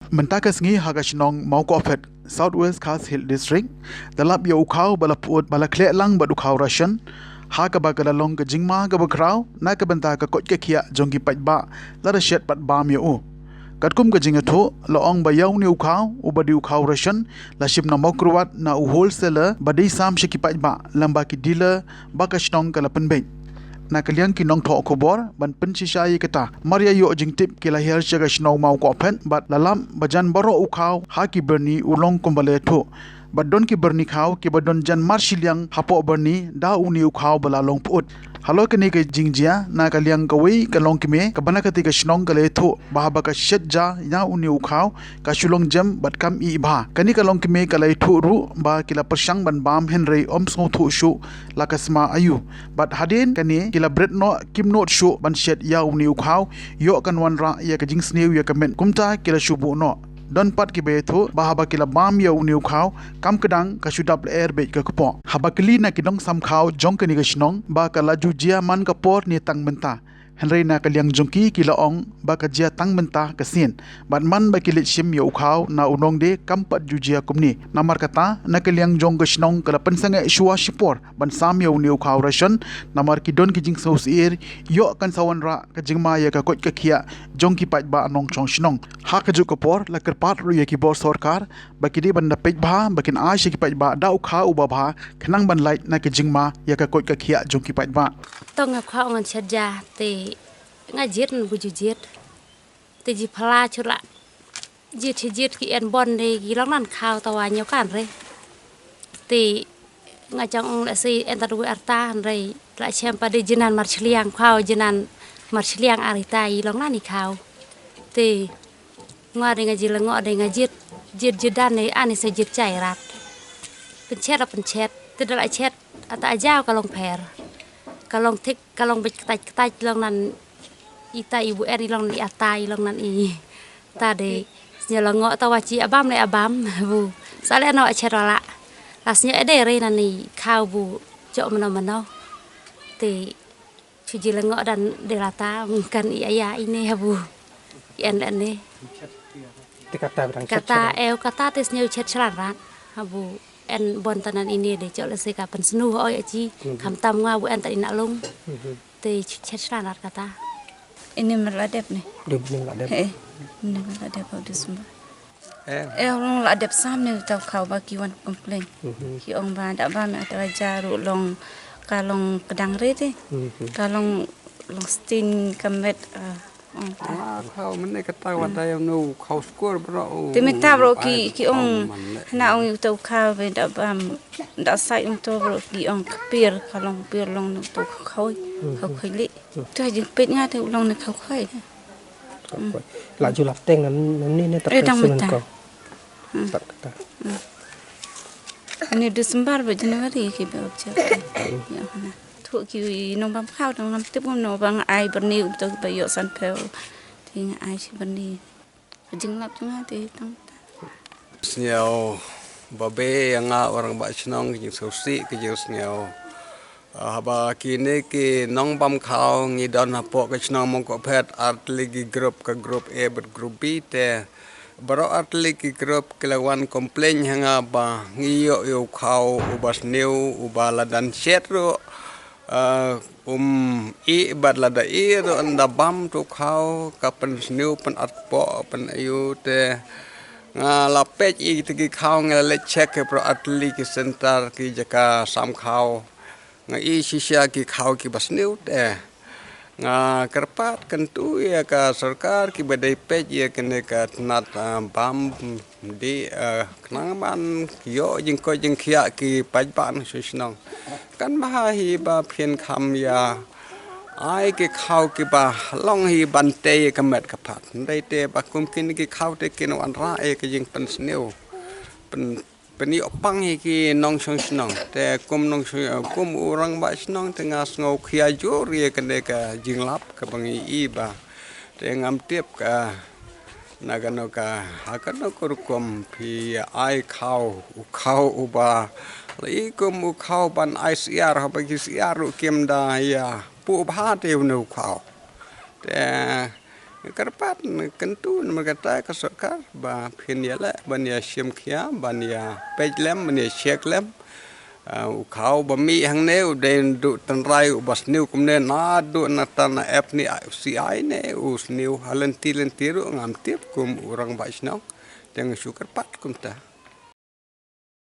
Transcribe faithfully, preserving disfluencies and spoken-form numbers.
Mynta ka sngi ha ka shnong Mawkohphet, South West Khasi Hills District, da lap ïa u khaw ba la pyut ba la khleh lang bad u khaw ration, ha kaba ka la long ka jingma kaba khraw na ka bynta ka koit ka khiah jong ki paidbah lada shet pat bam ïa u. Katkum ka jingïathuh, la ong ba ïa une u khaw, uba dei u khaw ration, la shim na Mawkyrwat na u wholesaler ba dei sam sha ki paidbah, lem bad ki dealer ba ka shnong ka la pynbeit. Na ka liang ki nongthoh khubor ban pynshisha ïa kata, mar ïa ïoh jingtip ki la hiar sha ka shnong Mawkohphet bad la lap ba jan baroh u khaw ha ki byrni u long kumba la ïathuh. Bad don ki byrni khaw kiba don jan mar shiliang hapoh byrni da une u khaw ba la long pyut. Halor kane ka jingjia, na ka liang kawei ka longkmie kaba na katei ka shnong ka la ïathuh ba haba ka shet ja ïa une u khaw, ka shu long jem bad kam ih bha. Kane ka longkmie ka la ïathuh ruh ba ki la pyrshang ban bam hynrei ym sngewthuh shuh la ka sma aïu. Bad hadien kane ki la bret noh, kim nud shuh ban shet ïa une u khaw, ïoh kan wanrah ïa ka jingsniew ïa ka met, kumta ki la shu buh noh. Don pat kiba ïathuh ba haba ki la bam ïa une u khaw, kam kdang ka shu dap lyer beit ka kpoh. Haba kylli na ki nongsam khaw jong kane ka shnong ba ka la ju jia man ka por ne tang mynta, hynrei na ka liang jong ki ki la ong ba ka jia tang mynta ka sien. Bad man ba ki leit shim ïa u khaw na u nongdie kam pat ju jia kumne. Namar kata, na ka liang jong ka shnong ka la pynsangeh shuwa shipor ban sam ïa une u khaw ration, namar ki don ki jingsngewsyier ïoh kan sa wanrah ka jingma ïa ka koit ka khiah jong ki paidbah nongshong shnong. Ha kajuh ka por, la kyrpad ruh ïa ki bor sorkar ba ki dei ban da peit bha ba kin ai sha ki paidbah da u khaw uba bha, khnang ban lait na ka jingma ïa ka koit ka khiah jong ki paidbah. Tang nga khaw ngan shet ja te nga jied ngan bu ju jied. Te ji phala chula. Jied hi jied ki en bon de ki long nan khaw tawa ñiew kan re. Te nga jang ong la si en ta dui arta hynrei la chem pa de jinan mar chliang khaw jinan mar chliang arita i long nan i khaw. Te nga de nga ji la ngo de nga jied jied jied dan de ani se jied chai rat. Penchet la penchet te da la chet ata ajaw ka long pher. Ka long thik ka long bej ktai ktai long nan ita i bu er i long nan i ata i long nan i ta de. Snyo la ngo tawa chi abam le abam bu sa le no achet wala. La snyo ede re nan i khaw bu chok mano mano. Te chu ji la ngo dan de lata kan i aya ine habu i en dan ne. Te kata berang chet Kata chet. Eu kata te snyo chet chlan rat habu en bon tanan ine de chok le se ka pen snu oi achi. Mhm. Kham tam nga bu en ta ina long. Mhm. Te chet chlan rat kata. Ini mer la dep ne. Dep ni la dep. He. Ini mer la dep au December. Eh. Eh, long la dep sam ne tau khaw ba ki wan complain. Mhm. Ki ong ba da ba me ta jaru long ka long kedang re te. Mhm. Ka long long stin ka met, ah, ong ta. Ah, khaw mene kata wa da yam no khaw skur bro. Te me ta bro ki, ki ong na ong yu tau khaw be da ba da sai ong to bro ki ong kpir ka long pir long no to khaw. Mhm. Khaw khaw li. Tu ha jingpeit nga te u long ne khaw khoi. Khaw khoi. La ju lap teng nan nan ni ne ta. Eh, dang simen mita ko. Hmm. Sat kata. Hmm. Ani December ba January ki ba objek. Ya mana. Tu ki nong bam khaw dang lam tip no bang ai berni u to ba yo san phew. Ti nga ai si berni. Jinglap jong nga te tang. Sñiaw ba be ïa nga orang ba chnong ki jingsngewsih ki jingsñiaw. Ah, haba kine ki nongbam khaw ngi don hapoh ka chnong Mongkohphet artylli ki group, ka group A bad group B te. Baroh artylli ki group ki la wan complain ha nga ba ngi ïoh ïa u khaw uba sniew uba la dang shet ruh. Ah, um, i bad lada i ruh ynda bam tu khaw ka pynsniew pynat poh pyn ayu te. Nga la peit i te ki khaw nga la leit check ki pro atli ki center ki jaka sam khaw. Nga i shisha ki khaw ki ba sniew te. Nga kyrpad kyntu ïa ka sorkar ki ba dei peit ïa kane ka tnat, ah, bam di, ah, khnang ban ïoh jingkoit jingkhiah ki paidbah nongshong shnong. Kan bha hi ba phin kham ïa ai ki khaw ki ba long hi ban tei ka met ka phad. Ndei te ba kum kin ki khaw te kin wanrah ïa ki jingpynsniew. Pyn pynïoh pang ïa ki nongshong shnong. Te kum nongshong, kum u rangbah shnong te nga sngew khia jur ïa kane ka jinglap ka ba ngi i ba. Te ngam tip ka na kano ka, ha kano ka rukom phi ai khaw, u khaw uba. La i kum u khaw ban ai syiar, haba ki syiar ruh kim da ïa pu bha te u ne u khaw. Te Kyrpad, kyntu namar kata ka sorkar ba phin ïaleh ban ïa shim khia, ban ïa peit lem, ban ïa check lem. Ah, u khaw ba mih hangne u dei u tynrai uba sniew kumne, naduh na tan na ep ni C I ne u sniew ha lynti lynti ruh, ngam tip kum u rangbah shnong. Te nga shu kyrpad kumta.